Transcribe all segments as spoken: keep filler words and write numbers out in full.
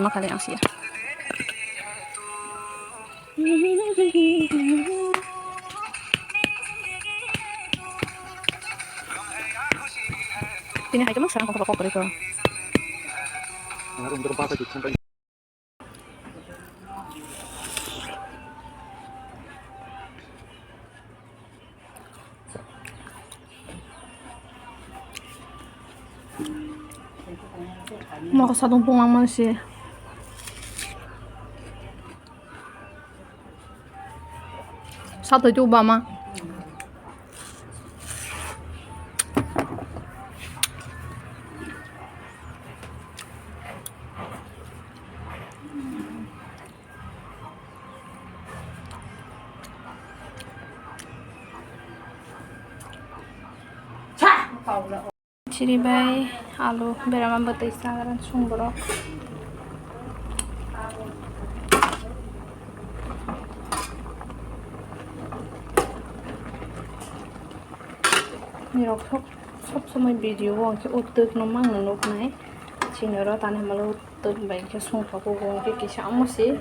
Ma khali ang siya. Tini hai tamo sarang kokor kokor ko. Mokol sadung tongma mansi. Satoi tu bama. Chiri bai alu berama bwtwi sagrang sung borok. Nirok sob, sob somoi video o hwnkhe utwk no mangno nuknai. Chini oro tani hwnba le utwk bai khe sung tongo, bo hwnkhe kisa omo se,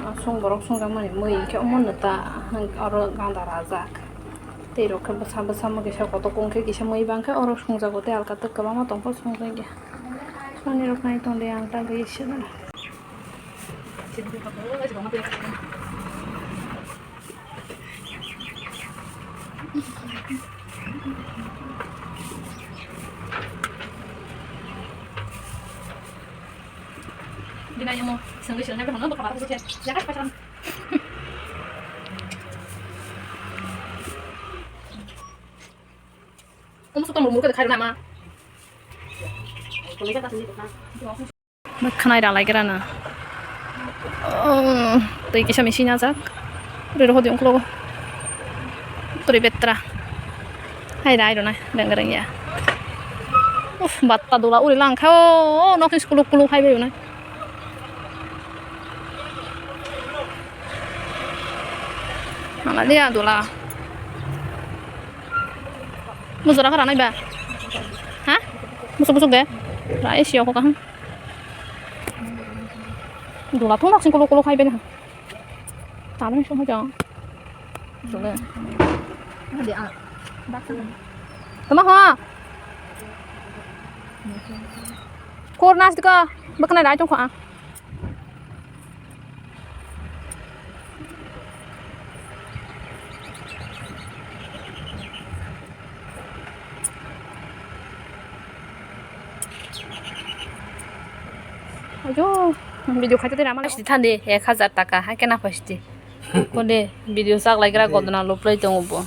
ah, sung borok sungjakmani mui hwnkhe omo no ta, oro ganda rajak. Tei rok khe bwsa bwsa omo kisa kotor, hwnkhe kisa mui bangkhe oro sungjago tei alka twk kwbangma tongkha sungjakya. Sonirok nai tongdi ang ta gwi se. Bini amo sengwi sengwi nang hano bokha bara sokhe. Jaga pasan. Omo sotong murmur khe khairok nama. Khwnai ralai gra na. Oh, twi kisa machine ajak. Ri rohodi ungklo. Twi betra. Hai rai rona, deng reng ya. Uf, batta dula uri lang kha o, nokni kuluk kuluk hai bai rona. Mala dia dula. Mujura khara nai ba? Ha? Musuk musuk de. Rai sio ko kaham. Dula thung nok sing kuluk kuluk hai bene. Tamo sung hai jang. Dula. Tama ha. Kor nas dika. Bakna rai tong kha. Ayo, video khaite tei rama. Pasti thandi ek hajar taka, hai kena pasti. Kode video sak lai gra godona loplai tongo bo.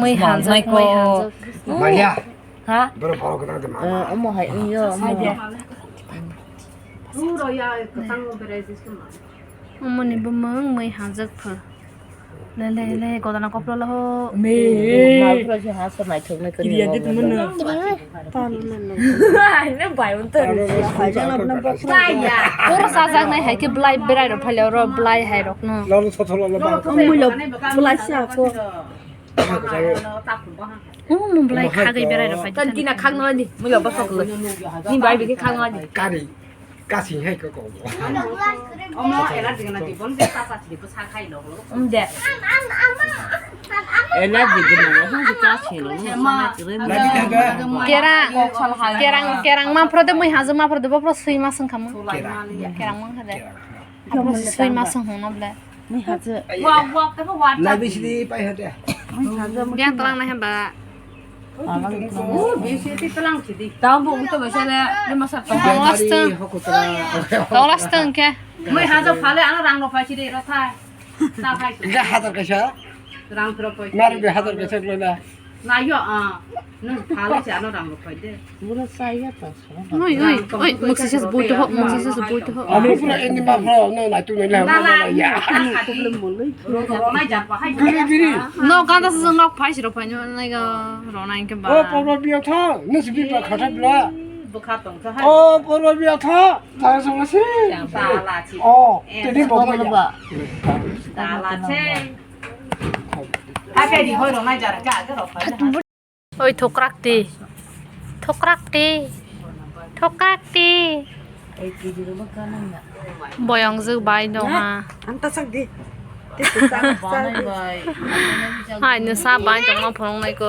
Mui hanjak, mui hanjak. Maya. Ha? Boro borok kwtal de mama. Eh, omo hai wngyo, omo. Sai de. Uro ya, kwchang berai jisung. Omo ni bumung mui hanjak pha. Le, le, le, godana koplo lo ho. Me. Ma pura si ha sa mai thok nai kani. Kiriya de tumun na. Tal na na. Ai, na bai un to. Pura sajak nai hai ke blai berai ro phale ro blai hai rok no. Lalo sotho lalo ba. Omo lo blai sa ko. Omo blai khagai berai rok phai. Tan tina khang no ni, mui lo bosok lo. Ni bai bi khang no ni. Kari, kasing hai ko ko. Omo era ding na di bon de ta ta di ko sa khai lo. Um de. Ela di di na, sa si ka si lo. Kerang, kerang, kerang ma pro de mui hajo ma pro de bo pro sui ma sung khamu. Kerang. Kerang ma khade. Sui ma sung hung no ble. Mui hajo. Wa, wa, ka wa. Nai bisi di pai hade. Mui hajo. Yang telang nai hamba. Oh, bisi ti telang sidi. Tau bu to bese le, le masa to. Tong lasteng. Tong lasteng ke. Mui hajo phale ano rang ro phai sidi ro thai. Ta phai. Ida hajar kaisa. Rang pro phai. Mari be hajar kaisa lo na. Na yo, ah. Nung phale si ano rang ro phai de. Bula saya ta. Oi, oi, oi, muksi ses bui to ho, muksi ses bui to ho. Amo pura endi ma bro, no, na tu na la. Ronai jar pa hai. Giri, giri. No, ganda se nok phai siro phai no nai ga rona inke ba. O porbo biya tha, no sibi ba khata bla. Bukha tong tha hai. O porbo biya tha, ta so si. Ba la chi. O, tini bo ba. Ta la che. Ake di hoi ronai jar ka ga ro phai. Oi, thokrak ti. Thokrak ti. Thokak ti. Boyong jwk bai no ha. Ang ta sak di. Te te sa sa di. Hai no sa bai tong ma phone nai ko.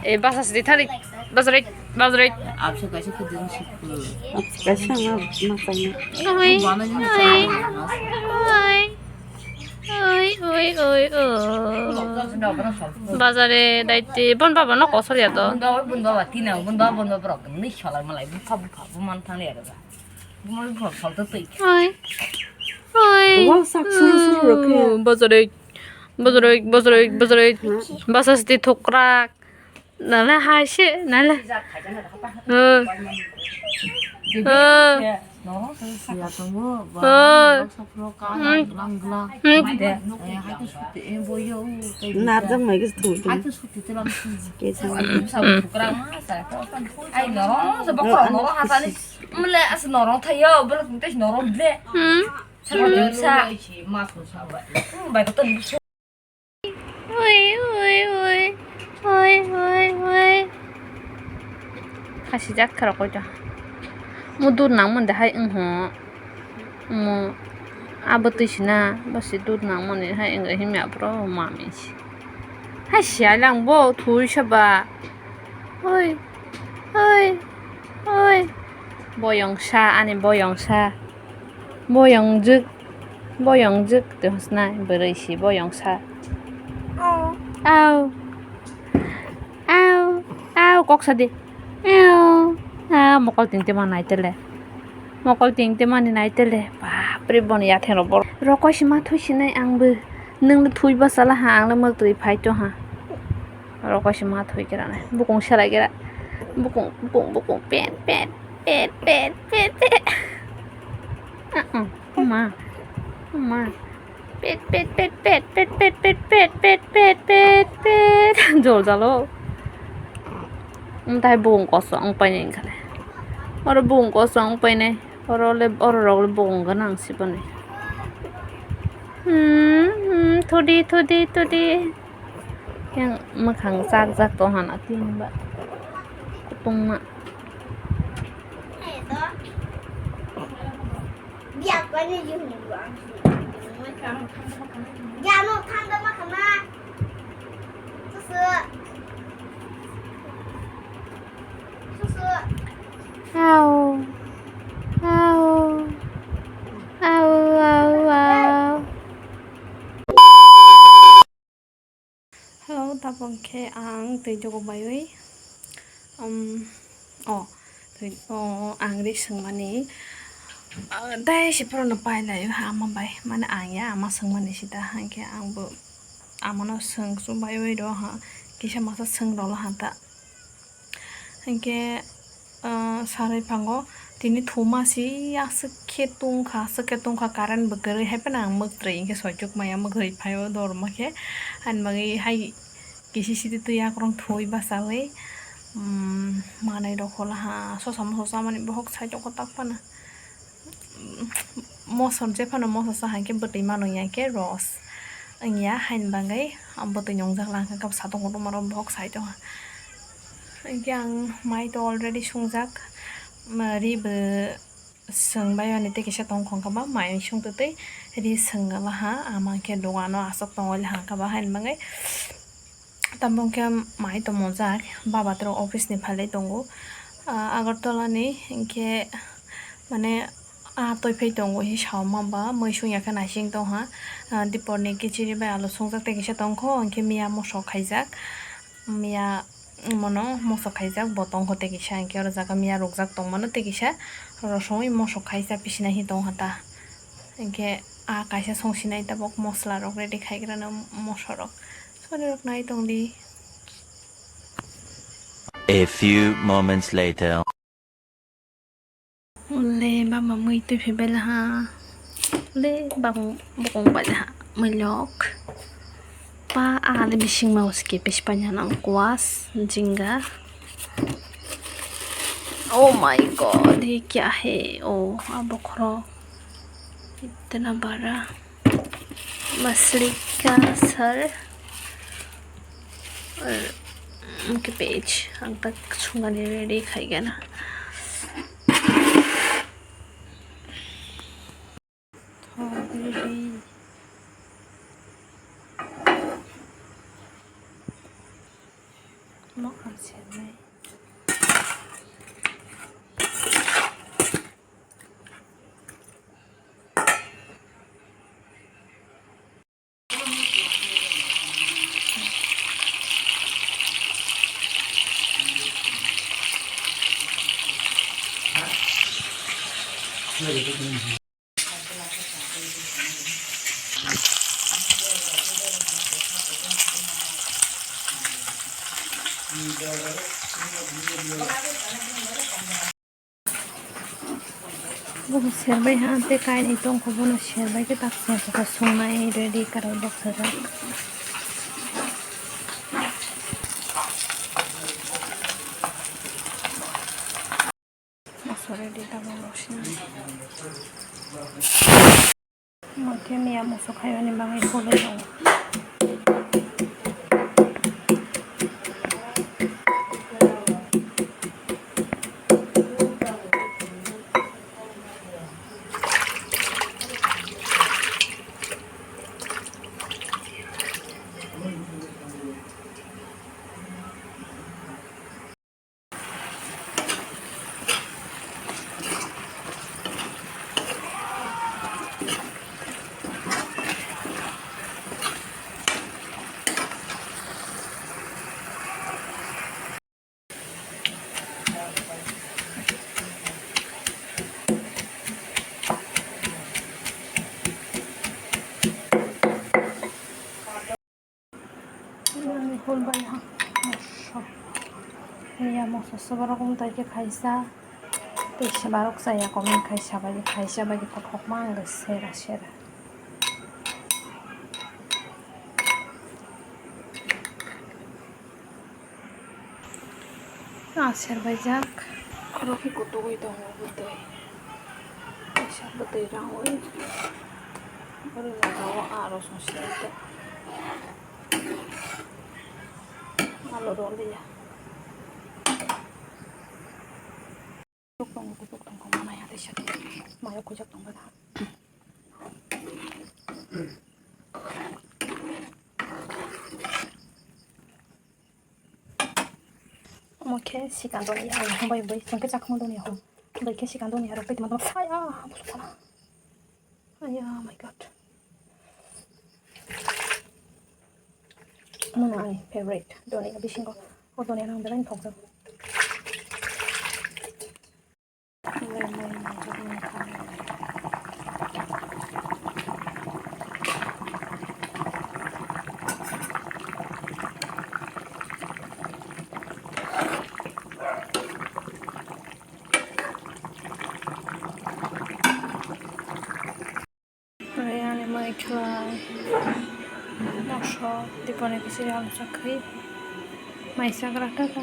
E basa sidi thari. Bazrek bazrek. Abse kaisa kudung sikul. Kaisa ma ma sa ni. Oi. Oi. Oi. Oi, oi, oi, oi. Bazare daiti, bon baba no kosor ya to. Bon baba, bon baba, tina, bon baba, bon baba, rok, ni shalai malai, bukha, bukha, buman thang ya ba. Buman bukha, sal to tei. Oi. Oi. Wah, sak suru suru rok ya. Bazare, bazare, bazare, bazare. Basa siti thokrak. Nale hai se, nale. Oh. Oh. Oh. Hmm. Hmm. Narjak mai khe thung thung. Khe thang. Hmm. Oi, oi, oi, oi, oi, oi, oi. Khasijak khe rok koito. Mo dud nang mon de hai wngho. Mo abo twi sina, bo se dud nang mani hai wngkha himya bro mami se. Hai siya lang bo thui saba. Oi, oi, oi. Boyong sa, ani boyong sa. Boyong jwk, boyong jwk, twi hosnai, bwrwi si boyong sa. Au, au, au, kok sa di. Au, au, mokol ting te ma nai tele. Mokol ting te mani nai tele. Bapre, boni yatheng rok bor. Rokoi si ma thui sinai ang bo. Nwng le thui basa la ha, ang le mwk twi phai to ha. Rokoi si ma thui kera nai. Bukung serai kera. Bukung, bukung, bukung. Pet, pet, pet, pet, pet, pet. Ah, ah. Ma. Ma. Pet, pet, pet, pet. Jol jalo. Wng tai bukung kosong wng painai wngkha le. Oro bukung kosong wng painai. Oro le, oro rok le bukung gwnang se boni. Hmm, hmm, thudi, thudi, thudi. Yang mwkhang jak jak tong hana tin ba. Kutungma. Au. Au. Au, au, au. Hello, tabuk khe ang twi jogo baiwi, um, o, twi, o, ang ri swngmani, ah, dai se phuru no pai lai ha ama bai, mane ang ya ama swngmani sida, hinkhe ang bo amano swng chu baiwi rw ha, kisa masa swng rw ha ta. Hinkhe, ah, sarwi phango, tini thuma si aswk khe tungkha, aswk khe tungkha, current bo kwrwi, hai phano ang mwk twi hinkhe soichuk maya mwk twi phaio dorma khe, ani bagwi hai kisi sidi twi yakrong thuwi bachawi, um, manwi rok holaha, sosa moso chamani bohok saichuk tak phano. Moso je phano moso cha hinkhe bwtwi mano hinkhe ros wngya, haini bagwi bwtwi nungjak lang kha, satung kotorma rok bohok sai tongkha. Hinkhe ang mai to already sungjak, ri bo swng bai ani tei kisa tongkha, hwnkhe ba mai sung twtwi ri swng laha, ama khe dogano aswk tongwi laha, hwnkhe ba haini bagwi. Tamo khe mai tongmojak, baba tei rok office ni phalwi tongo, ah, Agartala ni, hinkhe mane ah twi phai tongo hi sao ma ba, mui sung ya khe naising tong ha, ah, dipor ni kichiri bai alu sungjak tei kisa tong kho, hinkhe miya moso khaijak, miya mono moso khaijak bo tong kho tei kisa, hinkhe oro jaga miya rukjak tong mano tei kisa rosongwi moso khaisa pisina hi tong ha ta, hinkhe ah kaisa song sinai tabuk mosla rok ready khai gra na moso rok. Sori rok nai tong di. A few moments later. Ule baba mui twi phi bela ha. Ule baba bokong bela ha. Mui lok. Pa ale bising mau ske pis panya nang kuas jingga. Oh my God, ye kya hai? Oh, abo khoro. Itna bara. Masli ka sar. Mungkin page ang tak sungani ready khai gana. Already. Mokang sernai. Bono serbai ha, tei kainwi tongkha, bono serbai khe tak sengkha, songnai ready karai boksajak. Moso ready tabuk rok sinai. Omo khe miya moso khaimani bagwi pulwi tongo. Ani hol bai ha moso. Iya moso soborok wng tai khe khaisa. Tei se borok chaya comment khaisa bai, khaisa bai kothokma ang sera sera. Ah, serbaijak. Oro khe kutugwi tongo bwtwi. Kaisa bwtwi rangwi. Oro lagao ah rosong siyai tei. Malo rw liya. Kutuk tongo, kutuk tongo, ma maya teisa. Maya kujak tongo da. Omo khe sikandoni ya, bai bai, chwng khe chakma doni ya, bai khe sikandoni ya, rok tei tongma. Aya, busuk sana. Aya, my God. Omo no ani favorite, doni ya bisingo, o doni ya nang belai thokjak. Ani mai khlai moso tiponi kisi alu sakhi mai sagra tata.